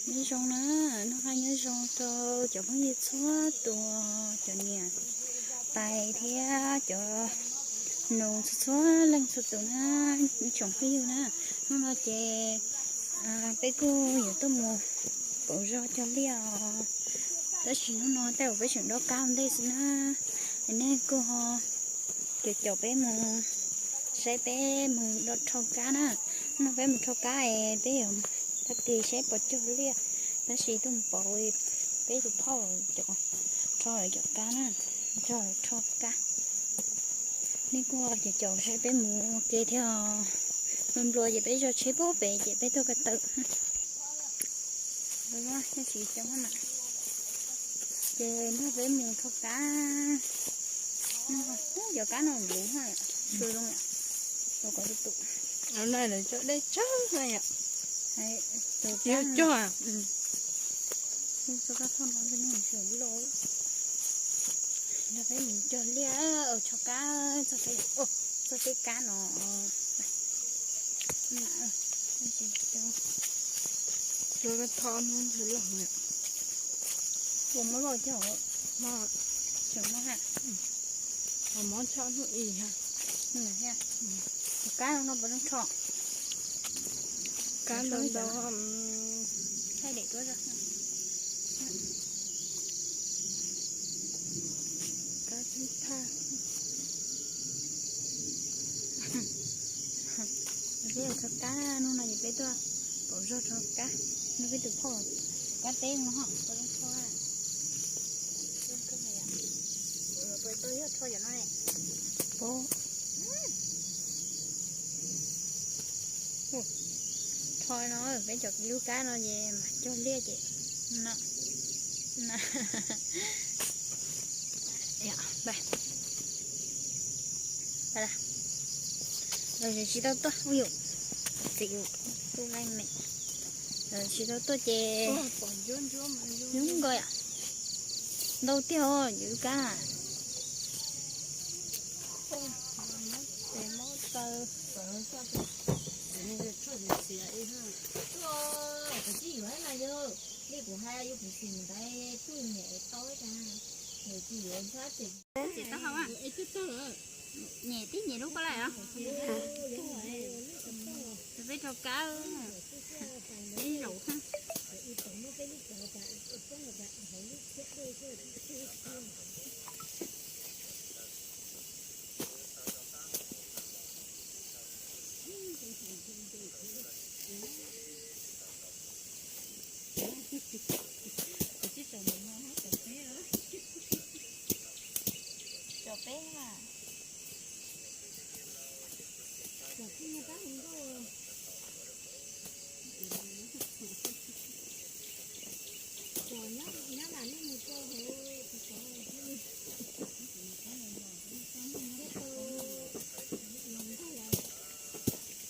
Nyob zoo na, noj qab nyob zoo rau cov phooj ywg txhua tus, cov niam tais thiab cov nus txhua txhua leej txhua tus na, ib tsoom phooj ywg na. Hnub no ces peb kuj yuav tuaj mus pauv zog cog liaj os. Tab sis hnub no tej zaum peb tseem dob kab ua ntej xwb na. Nej kuj ho caum caum peb mus saib peb mus rho kab na. Hnub no peb mus rho kab es peb yuav tag kis saib puas cog liaj. Tab sis tuaj mus pauv peb tus phauj cov rho cov kab na, cog rho kab. Nej kuj caum caum saib peb mus ua ke thiab. Nplua nplua ces peb zog tsheb pub pem ces peb tuaj ko taw. Ces nrog peb mus rho kab. Cov kab no luv, luv kom tus tus. Dej tsawg na yom. Tus kab cog. Nrog peb mus cog liaj, rho kab txog peb kab no. Ua muab vau cog, tseem muab ha. Mob tshaj hnub ib ha. Tus kab no puas zoo rho? Kab ntau ntau. Thaij daim duab zog. Kab tseeb thaj. Peb rho kab, hnub no ces peb tuaj pauv zog rho kab. Nrog peb tus phauj kab teb no ho puas zoo rho. Rho no, peb cov lub kab no ces mam cog liaj ces no. Lawv tsis tau tuaj, ua yus txiv tu laj me, lawv tsis tau tuaj ces hnub nkaus yom. Ntau tiag os yus lub kab. Nyem tib nyem lub koj lawm os. Peb rau kab ib zaug. Cov peb na. Ua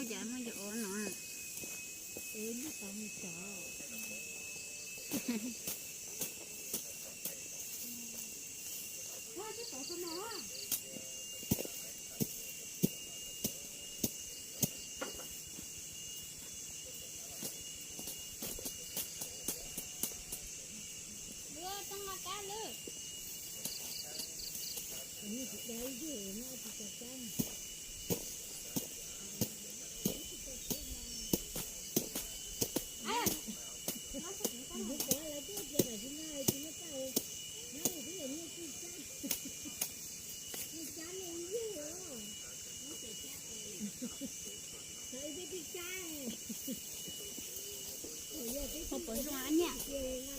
cas muaj cov ua no.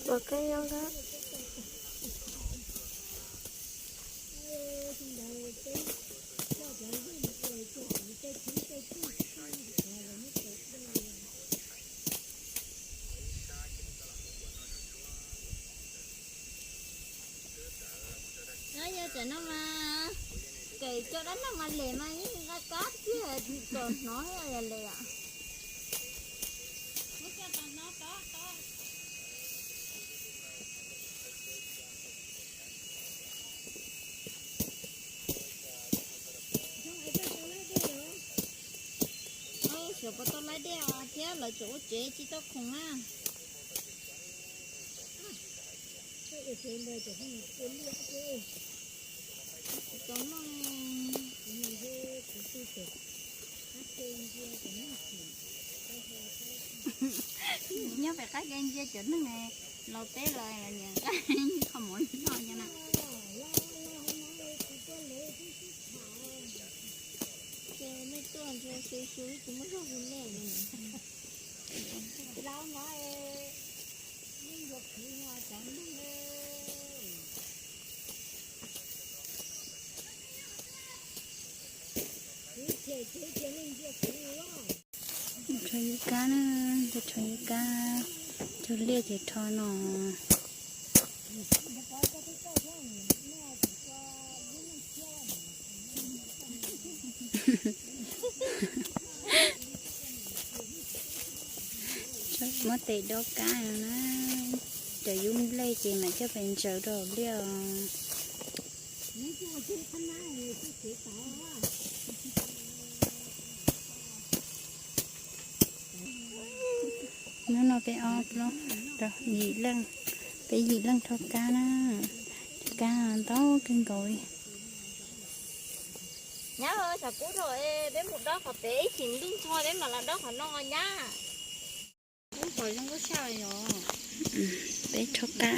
Ua kab zoo nkauj. Nyob yog tam no mas, kev coj dab neeg mas lem mas yeej nqa kab kiag kom hnov yog lem yom. Cov puas tau laib dej os thiab lawv tseem ua tsev tsis tau khoom na. Tau noj. Nyob pem qab ke ntsia cov neeg laus teb los niam nqaij qho mov noj no na. Ces nej tuaj ntshe xu xu tsis muaj zog hu nej. Rho yub kab na, rho yub kab, cog liaj ces rho no. Muab tes dob kab na, cov yub nplej ces mam coj pes ntsaws rau hauv liaj os. Hnub no peb ob plaub yim leej, peb yim leej rho kab na, rho kab ntau kawg nkaus li. Nyab, xav kub rau peb mus dob qhov pem ib chim ntuj ntxhua peb mam los dob qhov no nyab. Peb rho kab,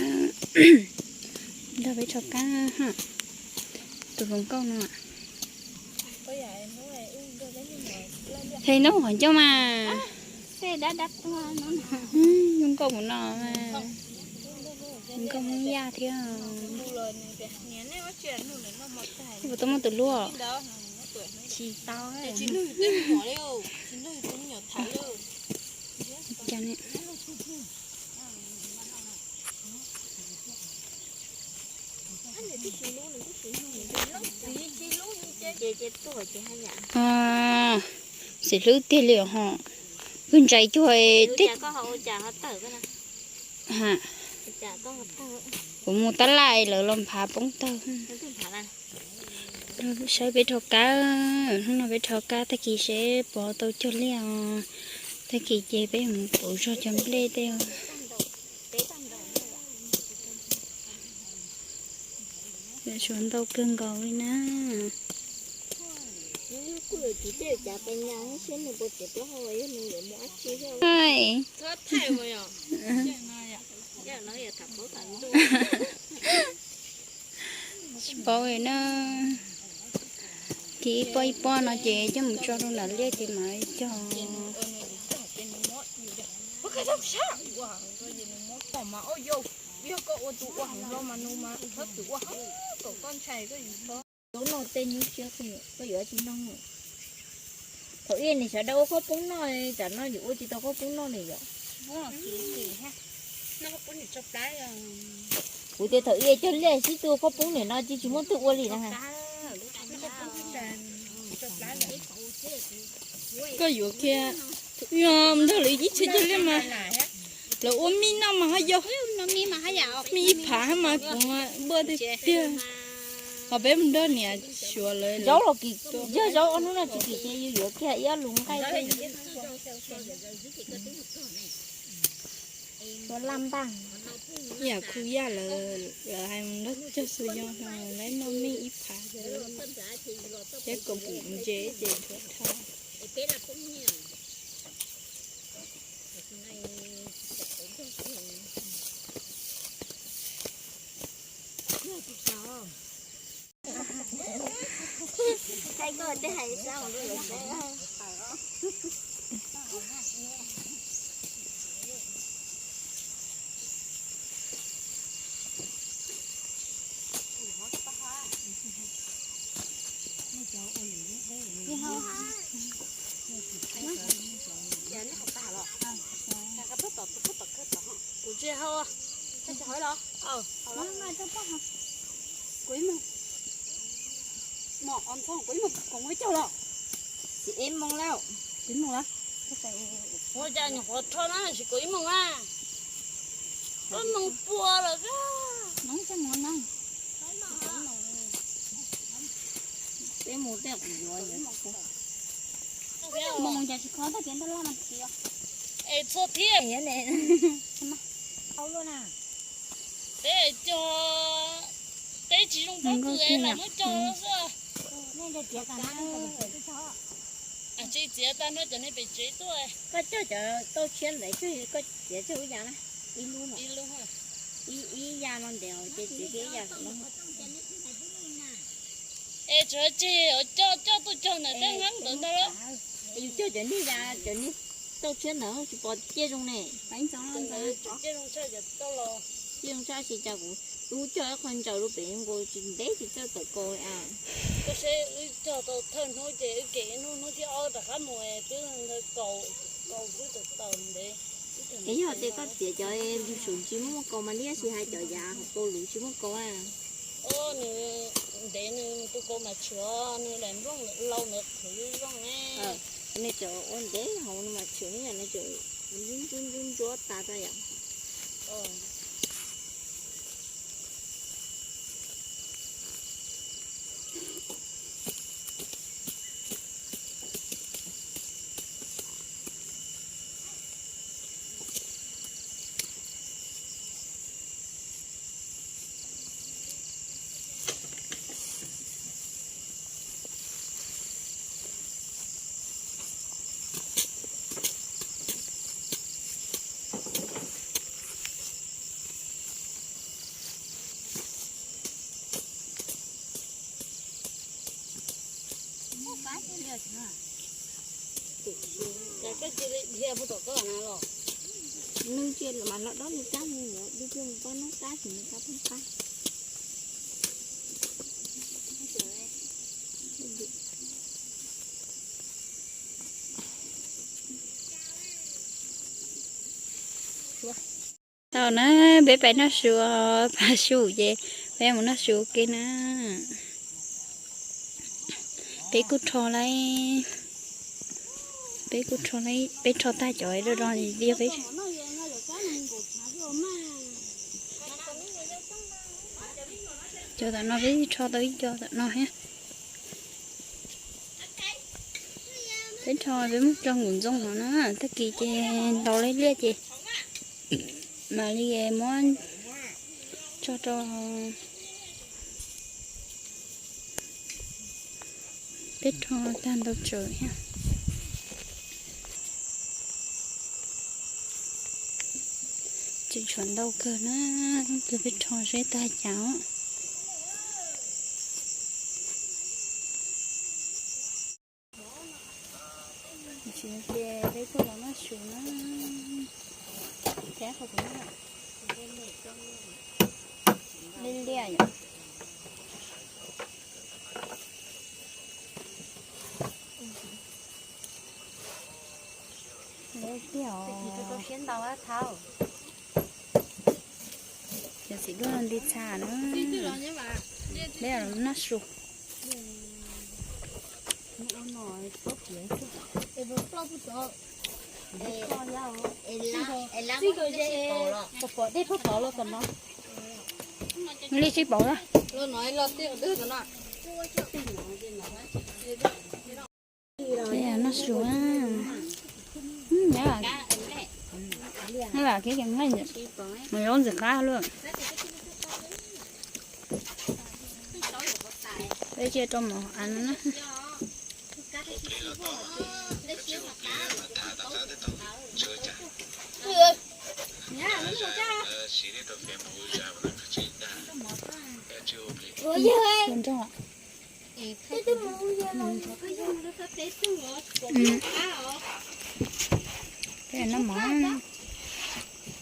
nrog peb rho kab, tus hluas nkauj no. Hais no qhov ncauj mas, zoo nkauj mus no, zoo nkauj Hmoob Yaj thiab. Puas tau muaj tus hlub? Tsis tau. Xim hlub tiag li ho, kwj ntsais cuag tib. Kuv mus tab laj lawv los nphav poob tawg. Saib peb rho kab, hnub no peb rho kab tag kis seb puas tau cog liaj os. Tag kis ces peb mus pauv zog cov nplej tej. Suav ntau kawg nkaus li na. Tsis paub li na. Ces ib pob ib pob no ces coj mus tso rau nram liaj ces mam cog. Lub no tej nyuj siab, koj yuav tsis noj? Thaum ub niam sawv daws ua qhob poob noj, tsam no yuav ua tsis tau qhob poob noj li yom. Kuv tias thaum ub cog liaj sib tw ua qhob poob, nim no tsis muaj twg ua li na. Koj yuav kiag, nrog lawv ib txhia cog liaj mas, lawv ua mij noj mas haj yau, mij ib phav mas kuv npuaj tiag tiag. Ho peb mus nrog niam suav lawv, zaub los kim, yog zaub ob hnub no tsis kim ces yus yuav kiag ib ob lus nqaij. Yam khu yaj lawv, lawv hais mus nrog cog xus yos, lawv noj mij ib phav, thiab kom pum ntses ces thuav dhau. Kuv tsis hau, koj tsis hau los? Kuv ib moos, mom os ntxoog, kuv ib moos koom ua caug los? Ib moos lawm. Ib moos lawm. Ua cas nyuam qhuav rho na, tsis kuv ib moos a? Koj moos pua lawm koj. Peb mus tej kuv yuav. Mus cas tsis kho tag kev ntaj laj mas tias. Es txhua thiab. Peb cog, peb tsis zoo pob kws es lam muab cog xwb. Tsis txiav tag nrho cov nej pem tsev tuaj. Koj cog cov tauj tshiab ntawd, koj txiav tsawg lub ya na? Ib lub, ib ya no ntev ces txiav kiag ib ya. Es tsuav tseg coj coj tuaj cog ntawm tej nqeeb ntawd ntag. Yus cog cov niag ya, cov niag tauj tshiab ntawd tsis pom ciaj zoo ne. Ciaj zoo tshaj, ciaj zoo tshaj tsis cas kuv, kuv cog ib qho ntsaws rau pem nkaus tsis ntev tsis txawj tawm kaus a. Koj saib wb cog tau thawj hnub ces wb kem ib hnub, hnub thib ob rov qab mus twb kaus, kaus twb tawm tawm ntev. Es yog tias koj txiav cov lus sum tsis muaj kaus mas liab, tsis hais cov yav hauv paus lus tsis muaj kaus a. Nws ntev nws tus kaus mas tshwm, nws daim nplooj lau ntawd qhwv zoo ne. Nej cov ua ntev hauv no mas tshwm, nej cov no cov ntsuab ntsuab ntsuab tas tas yom. Nws cia mas los dob nws kab, nws yuav dub plig mus pab nub kab, tsis nws kab poob qab. Tau na, peb pais noj su, pab su ces peb mus noj su ua ke na. Peb kuj rho lawm, peb kuj rho lawm, peb rho tag cov do do li peb. Cov tom no peb rho tau ib co tom no thiab. Peb rho peb muab cog nkum ntxoov no na, tag kis ces ntaus liaj liaj ces mam li muab tso rau. Peb rho tag ntau tsawm thiab. Tseem tshuav ntau kawg na, ces peb rho seb tag cas. Tsis ces peb tuaj los noj su na. Liaj liaj yom. Liaj os. Cov txiv duaj nti txha na. Peb los noj su. Li sib pauv na. Noj su na. Nyob, nyob kev nqaij, mus zaub ntxim qab luaj. Peb cia rau mov av no na. Ua nrog. Noj mov,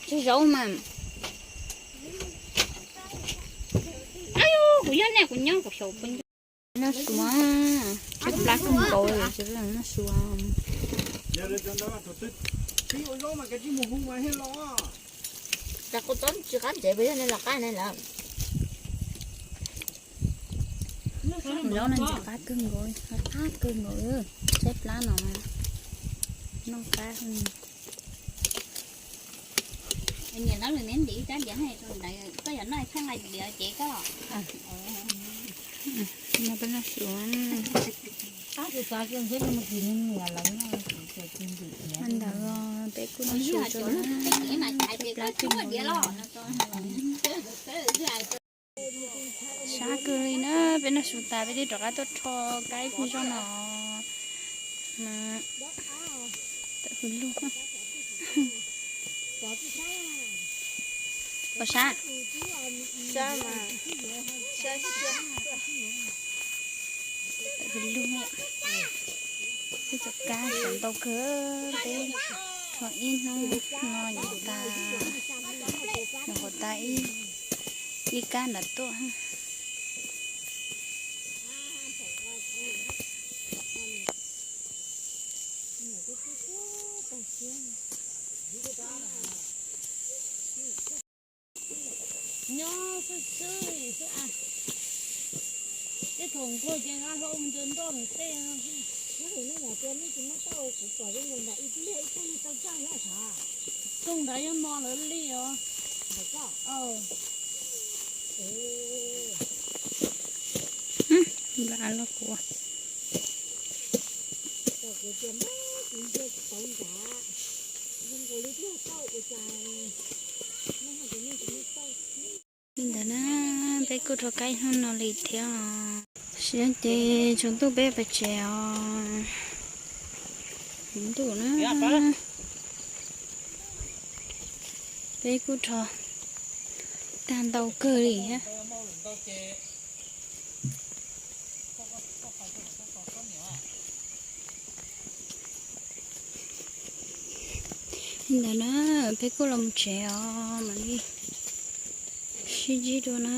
tsis zaub mas. Kuv yog nej kuv nyob kuv xyaum pw. Noj su, tshaib plab kawg nkaus li, noj su. Tsis qab ntsev puas yog nej los qab ne lawm. Zaub no ntxim qab kawg nkaus, qab kawg nkaus, tshaib plab no mas noj qab. Niam no lwm neb ntim ib rab diav rau ntawd, koj yuav noj ib txheej nqaij diav ces koj los. No peb noj su. Ntawd peb kuj noj su tso na, plab tib no. Sab kawg li na, peb noj su tas peb thiaj rov qab tuaj rho kaib zog no. Tawm hws lug. Puas sab? Tawm hws lug. Peb cov kab cov ntau kawg, peb rho ib hnub no nyuam tas, nyuam qhuav tas ib, ib kab nram tuaj. Nyob xwb xwb xwb a. Tej thaum nquag ces nqa hlo mus ncaws nroj ntawm tej no xwb. Txooj nrad yuav mo lawv li os. Npla los kuv. Li ntawd na, peb kuj rho kaib hnub no li thiab. Siab ces tsaus ntuj peb pais tsev os. Ntuj na, peb kuj rho tag ntau kawg li thiab. Li ntawd na, peb kuj los mus tsev os, mam li sib ntsib dua na.